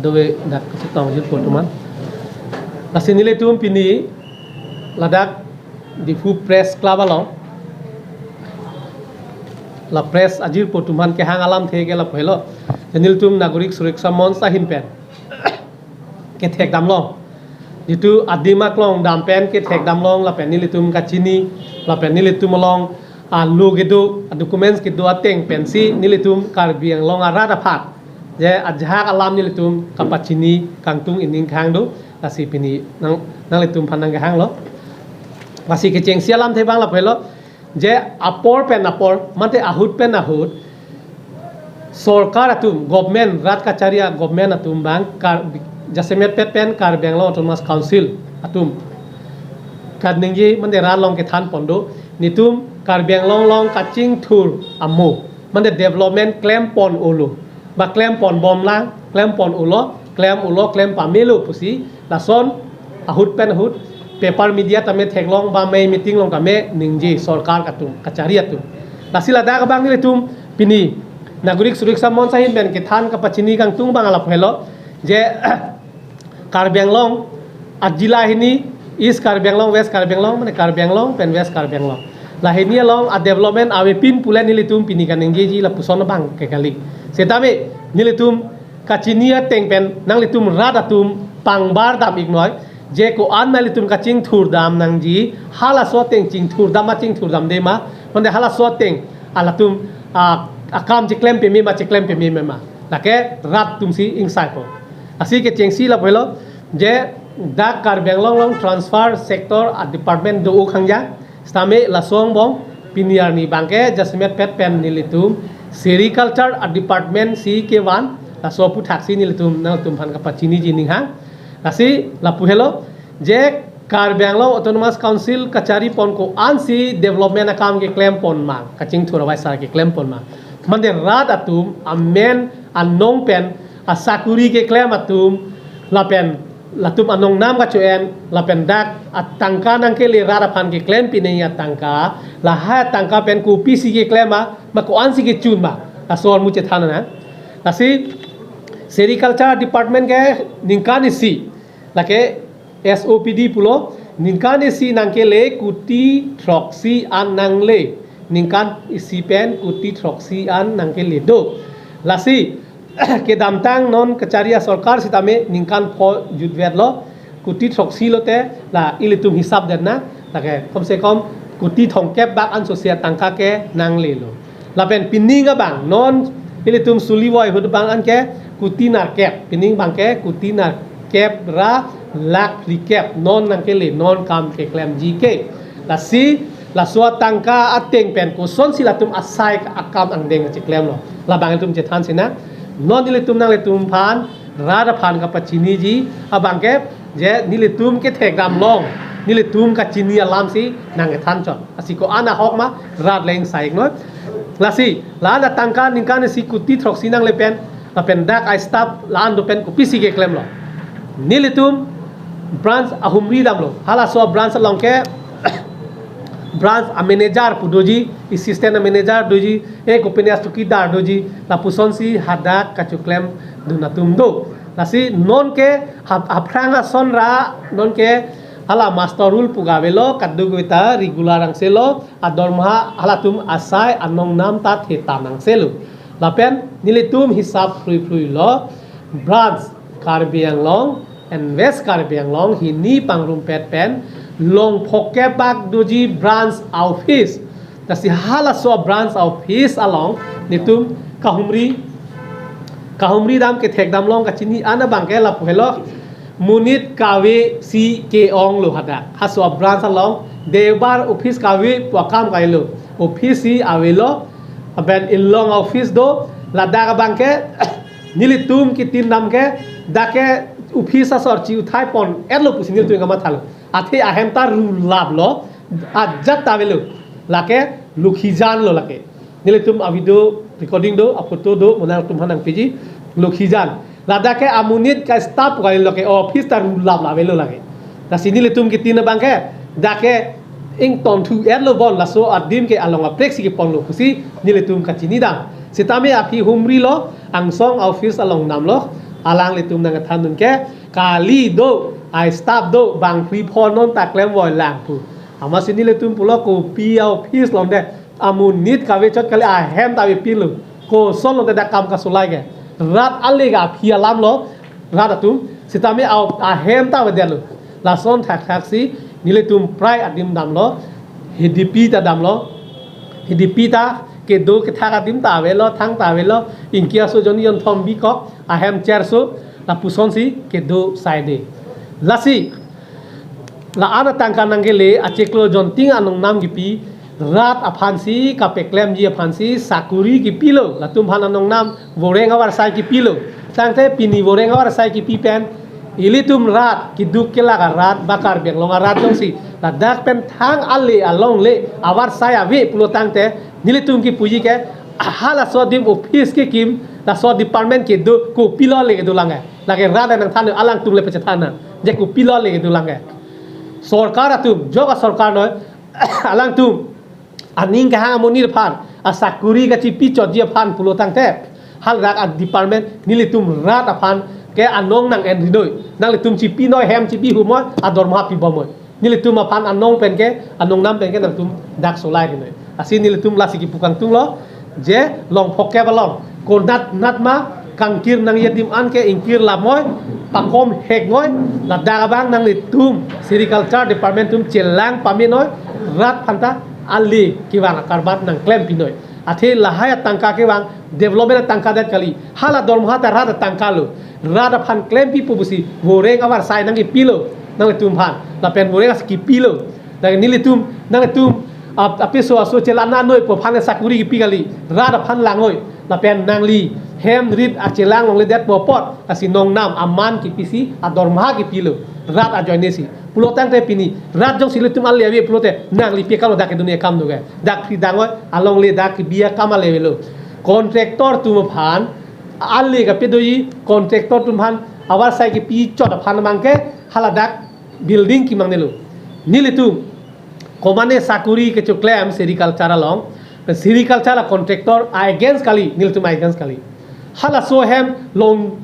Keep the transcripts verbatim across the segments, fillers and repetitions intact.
Dove dak kachetong jirpo atum an. Lasi nelitum pini ladak Diphu Press Club along, la press ajirpo atum an kehang alamthe ke lapu helo. Nelitum Nagorik Suraksha Monch ahin pen kethek damlong, jitu adim aklong dam pen kethek damlong lapen nelitum kachini, lapen nelitum along alo kedo, documents kedo ateng pensi nelitum Karbi Anglong arat aphan je ajahak alam nelitum kapachini kangtung ining khang do. Lasi pini nang, nanglitum aphan nangkehanglo. Lasi kechengsi alamthe abang lapu helo, je apor pen apor, mate ahut pen ahut, sorkar atum, government, rat kachari a-government atum abang, Kar-, jasemet pet pen Karbi Anglong Autonomous Council atum kaningje, mate rat along kethan pon do, nelitum Karbi Anglong along kachingthur amo, mate development klem pon-olo, ba klem pon bomlang, klem pon-olo, klem-olo, klem pamelo pusi lason ahut pen ahut paper, media tame theklong ba mei meeting along tame ningje sorkar atum, kachari atum. Lasi ladak abang nelitum pini Nagorik Suraksha Monch ahin pen kethan kapachini kangtung abang lapu helo, je Karbi Anglong ajila hini, East Karbi Anglong, West Karbi Anglong, mane Karbi Anglong pen West Karbi Anglong, lahini along a-development avepin pu le nelitum pini kaningjeji lapuson abang ke kali. Setame nelitum kachini ateng pen nanglitum rat atum pangbar dam iknoi, je ko-an nanglitum kachingthur dam nangji, halaso ateng chingthur dam ma, chingthur damde ma, mate halaso ateng alatum a, akam chiklem peme ma, chiklem peme ma, lake rat atumsi ingsaipo. Lasi kechengsi lapu helo, je dak Karbi Anglong along transfer sector a-department do-o khangja, setame laso angbong pini arni abangke jasemet pet pen nelitum sericulture a-department si kevan, laso aphuthaksi nelitum nanglitum aphan kapachiniji ninghang. Lasi lapu helo, je Karbi Anglong Autonomous Council kachari pon ko-ansi development akam keklem pon ma, kachingthur avaisar keklem pon ma, mate rat atum amen anong pen asakuri keklem atum, lapen latum anong nam kacho-en, lapen dak atangka nangkele rat aphan keklem pinangji atangka, lahai atangka pen kopisi keklem ma, ma ko-ansi kechun ma, laso armu chethan nang. Lasi sericulture department ke ningkan isi, lake S O P D pulo, ningkan isi nangkele kuti throksi an nangle, ningkan isi pen kuti throksi an nangkele do. Lasi kedamtang non kachari asorkar sitame ningkan pho jutvetlo, kuti throksi lote la ilitum hisap detna, lake kom se kom kuti thomkep bak ansosi atangka ke nanglelo. Lapen pining abang non ilitum suliwoi ahut abang anke kuti nerkep, pining abangke kuti nerkep ra lakh phlikep non nangkele, non kam keklemji ke. Lasi laso atangka ateng pen kosonsi latum asai akam angdeng chiklemlo, labang ilitum chethan sinang. Non ilitum nanglitum aphan, rat aphan kapachiniji abangke, je nelitum kethek damlong, nelitum kachini alamsi nangkethan chot. Lasi ko-an ahok ma, rat le ingsai iknoi. Lasi la-an atangka ningkan isi kuti throksi nangle pen, lapen dak a-staff la-an do pen kopisi keklemlo. Nelitum branch ahumri damlo, halaso branch along ke branch a-manager pu doji, assistant a-manager doji, e kopine a-chowkidar doji, lapusonsi hadak kachoklemdun atum do. Lasi nonke hap-, aphrang ason ra nonke hala muster roll pu ke avelo, kadokave ta regular angselo, adormaha halatum asai anong nam ta theta nangselo. Lapen nelitum hisap phruiphruilo, branch Karbi Anglong and West Karbi Anglong hini pangrumpet pen long phokep bak doji branch office. Lasi halaso branch office along nelitum kahumri, kahumri dam kethek damlong kachini an abangke lapu helo, monit kave si ke-onglo hadak. Halaso branch along deobar office kave pu akam kailo. Office si avelo, lapen ilong office do, ladak abangke nelitum kitin damke, dak ke office asor chi uthai pon-etlo pusi nelitum kamathalo. Athe ahem ta rulaplo, ajat ta avelo. Lake Lokhijan lo lake. Nelitum a-video recording do, a-photo do, mo nangtum aphan nangpiji, Lokhijan. Ladak ke amonit ka-staff kali lake, office ta rulap la avelo lake. Lasi nelitum kitin abangke, dak ke ingtonthu-etlo bon, laso adim ke along apreksi keponlo pusi nelitum kachini dam. Sitame aphi humrilo, angsong office along damlo, Alanglitum nangthandun ke kali do, a staff do, bang free phone non ta klem voi lang pu. Amatsi nelitum pulo kopi a-office along de amonit kavechot kali, ahem ta avepinlo. Koson along de dak kam kasolai ke. Rat ale ke aphi alam lo, rat atum, sitame a, ahem ta avedetlo. Lason thakthaksi nelitum prai adim damlo, Hidipi ta damlo, Hidipi ta kedo kethak adim ta avelo, thang ta avelo, ingki aso jon jonthom bikok, ahem cherso, lapusonsi kedo saide. Lasi, la-an atangka nangkele, achiklo jonting anongnam kipi, rat aphansi kapeklemji aphansi sakuri kipilo, latum aphan anongnam voreng avarsai kipilo. Tangte pini voreng avarsai kipi pen, ilitum rat, keduk kelak arat, ba Karbi Anglong arat jongsi, ladak pen thang ale alongle avarsai ave pulo tangte, nelitum kipuji ke, halaso adim office kekim, laso department kedo, kopilo le kedolang ke. Lake rat nangthan, alangtum le pachethan nang. Je kopilo le kedolang ke. Sorkar atum, jok asorkar noi, alangtum aning kehang amonit aphan, asakuri kachipi chotji aphan pulo tangte, haladak a-department nelitum rat aphan ke anong nang-enri noi. Nanglitum chipi noi, hem chipi humoi, adorma pibomoi. Nelitum aphan anong pen ke, anongnam pen ke nangtum dak solai ri noi. Lasi nelitum lasi kipu kangtung lo, je long phokep along, konat nat ma, kangkir nangji adim an ke ingkir lamoi, pakom hek noi, ladak abang nanglitum sericulture department atum chelang pame noi, rat aphanta ale kevang akarbat nangklem pi noi. Athe lahai atangka kevang development atangka det kali. Hala dormoha ta rat atangka lo. Rat aphan klempipo pusi voreng avarsai nangkipilo, nanglitum aphan. Lapen voreng asi kipilo. Lapen nelitum, nanglitum, ap-, apiso aso chelang noi pu aphan sakuri kipi kali. Rat aphan lang noi. Lapen nangli hem rit achelang longledetpo apot, lasi nongnam aman kipisi adormoha kipilo, rat ajoinesi. Pulo tangte pini rat jongsi ilitum ale ave pulote, nangli pi akam lo, dak kedun akam do ke. Dak phri dang noi, alongle dak kebi akam ale avelo. Contractor atum aphan ale kapedoji, contractor atum aphan avarsai kipi chot aphan abang ke haladak building kemangnelo. Nelitum komane sakuri kechoklem sericulture along, sericulture a-contractor a-against kali, nelitum a-against kali. Halaso ahem long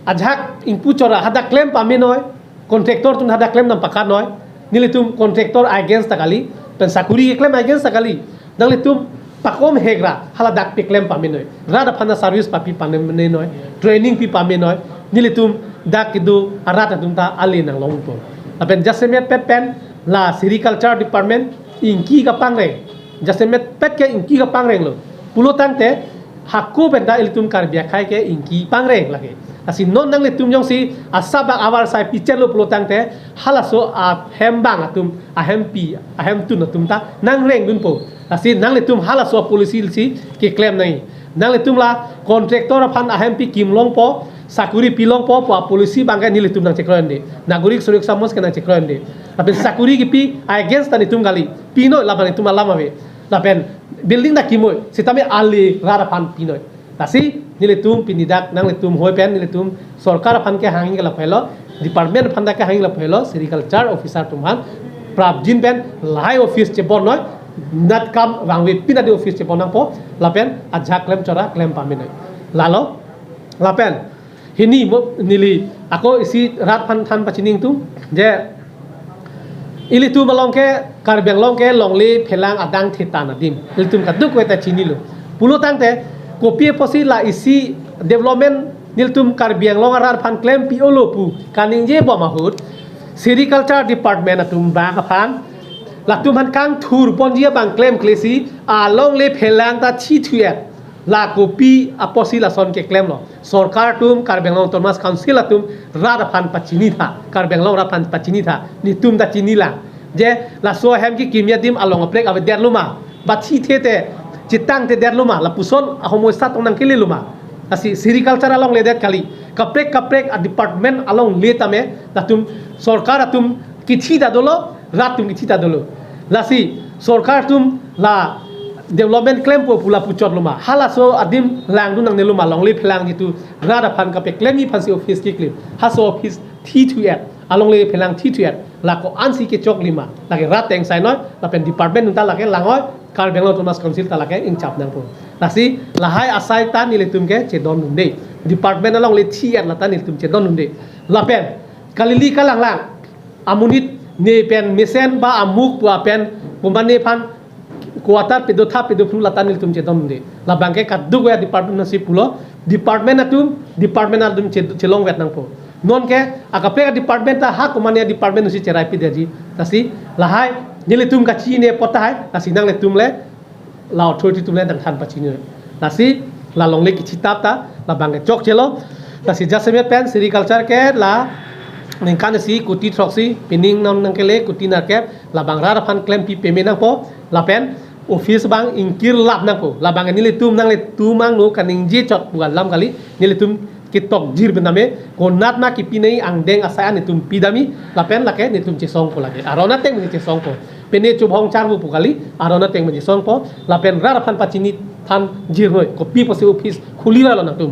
ajahak ingpu chot ra hadak klem pame noi, contractor atum hadak klem nangpakat noi. Nelitum contractor a-against ta kali, pen sakuri keklem a-against ta kali. Nanglitum pakom hek ra haladak peklem pame noi. Rat aphan ta service papi pame noi, training pi pame noi. Nelitum dak kedo arat atum ta ale nanglongpo. Lapen jasemet pet pen la sericulture department ingki kapangreng. Jasemet pet ke ingki kapangrenglo. Pulo tangte hako pen ta ilitum Karbi akhei ke ingki pangreng lake. Lasi non nanglitum jongsi asabak avarsai pichetlo pulo tangte, halaso ahem bang atum, ahempi, ahemtun atum ta nangrengdunpo. Lasi nanglitum halaso policy si keklem nangji. Nanglitum la contractor aphan ahempi kim longpo, sakuri pi longpo pu a-policy abang ke nelitum nangchekroide. Nagorik Suraksha Manch ke nangchekroide. Lapen sakuri kipi against ta nelitum kali. Pi noi, lapen itum alam ave. Lapen building ta kimoi, sitame ale rat aphan pi noi. Lasi nelitum pini dak nanglitum hoi pen, nelitum sorkar aphan kehangji ke lapu helo, department aphan ta kehangji lapu helo, sericulture officer atum aphan prapjin pen lahai office chebon noi, nat kam vangve pin adi office chebon nangpo, lapen ajahak klem chot ra klem pame noi. Lalo, lapen hini mo neli ako isi rat aphan than pachini ingtung, je ilitum along ke, Karbi Anglong ke longle phelang adang thetan adim ilitum kadokave ta chinilo. Pulo tangte kopi apotsi la isi development nelitum Karbi Anglong arat aphan klempi-olo pu kaningje bom ahut, sericulture department atum bang aphan, latum aphan kangthur ponji abang klemklesi, alongle phelang ta thithu-et. La kopi apotsi lason keklemlo. Sorkar atum, Karbi Anglong Autonomous Council atum rat aphan pachini tha, Karbi Anglong rat aphan pachini tha, netum ta chinilang. Je laso ahem kekimji adim along kaprek avedetlo ma, ba thithe te, chetangtedetlo ma, lapuson ahomoisa tong nangkelelo ma. Lasi sericulture along ledet kali. Kaprek kaprek a-department alongle tame, latum sorkar atum kithi ta dolo, rat atum kithi ta dolo. Lasi sorkar atum la development klempo pu lapu chotlo ma, halaso adim langdun nangnelo ma, longle phelang jitu rat aphan kapeklemji aphansi office keklem. Halaso office thithu-et, alongle phelang thithu-et, la ko-ansi kechokji ma, lake rat ta ingsai noi, lapen department atum ta lake lang noi, Karbi Anglong Autonomous Council ta lake ingchap nangpo. Lasi lahai asai ta nelitum ke chedondunde. Department alongle thi-et lata nelitum chedondunde. Lapen kalili kalanglang amonit ne pen mesen ba amuk pu apen komatne aphan quarter pedo tha pedo phru lata nelitum chedondunde. Labang ke kadokave department si pulo, department atum, department atum che-, chelongvet nangpo. Non ke akaprek department ta ha komatne department si cherai pidetji. Lasi lahai nelitum kachini apot tahai, lasi nanglitum le la authority atum le nangthan pachini. Lasi la longle kachitap ta labang ke chokchelo. Lasi jasemet pen sericulture ke la ningkan isi kuti throksi, pining non nangkele kuti nerkep, labang rat aphan klempi peme nangpo, lapen office abang ingkir lap nangpo. Labang nelitum nanglitum angno kaningje chot pu alam kali, nelitum ketokjir pen tame, konat ma kipinei angdeng asai an nelitum pidamji, lapen lake nelitum chesongpo lake. Aron ateng nelitum chesongpo. Pine chubhong charbu pu kali, aron ateng nelitum chesongpo, lapen rat aphan pachini than jirnoi, kopi pusi office khuli ralo nangtum.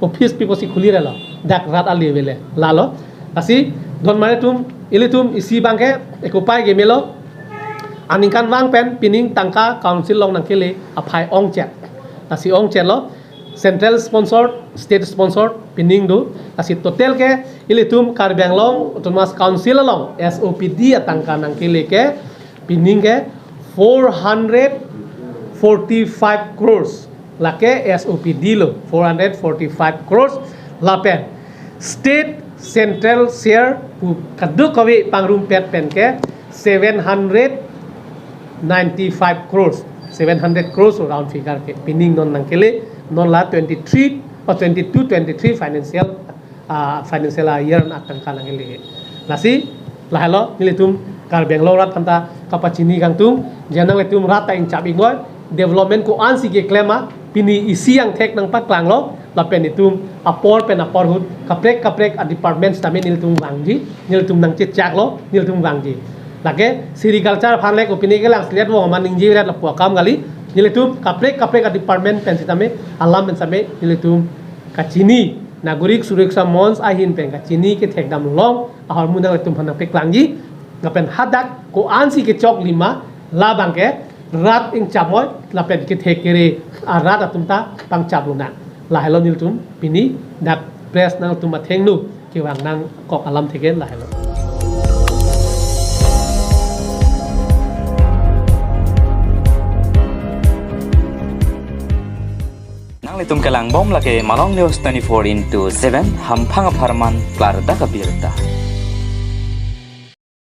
Office pi pusi khuli ralo. Dak rat ali avele. Lalo. Lasi, don mane tum, ilitum isi abang ke, ekupai ke melo. Aningkanvang pen, pining tangka council along nangkele, aphai ongchet. Lasi ongchetlo, central sponsored, state sponsored, pining do. Lasi total ke, ilitum Karbi Anglong Autonomous Council along, S O P D atangka nangkele ke, pining ke four hundred forty-five crores. Lake S O P D lo, four hundred forty-five crores. Lapen, state central share pu kadokave pangrumpet pen ke seven hundred ninety-five crores. Seven hundred crores round figure ke pining non nangkele, non la twenty-three or twenty-two twenty-three financial, ah, financial year atangka nangkele. Lasi, lahelo, nelitum Karbi Anglong rat aphanta kapachini kangtung, je nanglitum rat ta ingchap-ik noi, development ko-ansi keklem ma, pini isi angthek nangpaklanglo, lapen itum apor pen apor ahut, kaprek kaprek a department sitame nelitum vangji, nelitum nangchechaklo, nelitum vangji. Lake, sericulture aphan le kopine kelang slet vo maningji ret lapu akam kali, nelitum kaprek kaprek a department pen sitame, alam pen sitame, nelitum kachini, Nagorik Suraksha Monch ahin pen kachini kethekdam long, ahormu nanglitum aphan nangpaklangji, lapen hadak ko-ansi kechokji ma, labang ke, rat ingchap moi, lapen kethek kere, a rat atum ta pangchap lonang. Lahelo nelitum, pini, dak press nangtum athengno, kevang nangkok alam theke lahelo. Nanglitum kelangbom lake Malong News twenty-four into seven, hamphang apharman klardak abirta.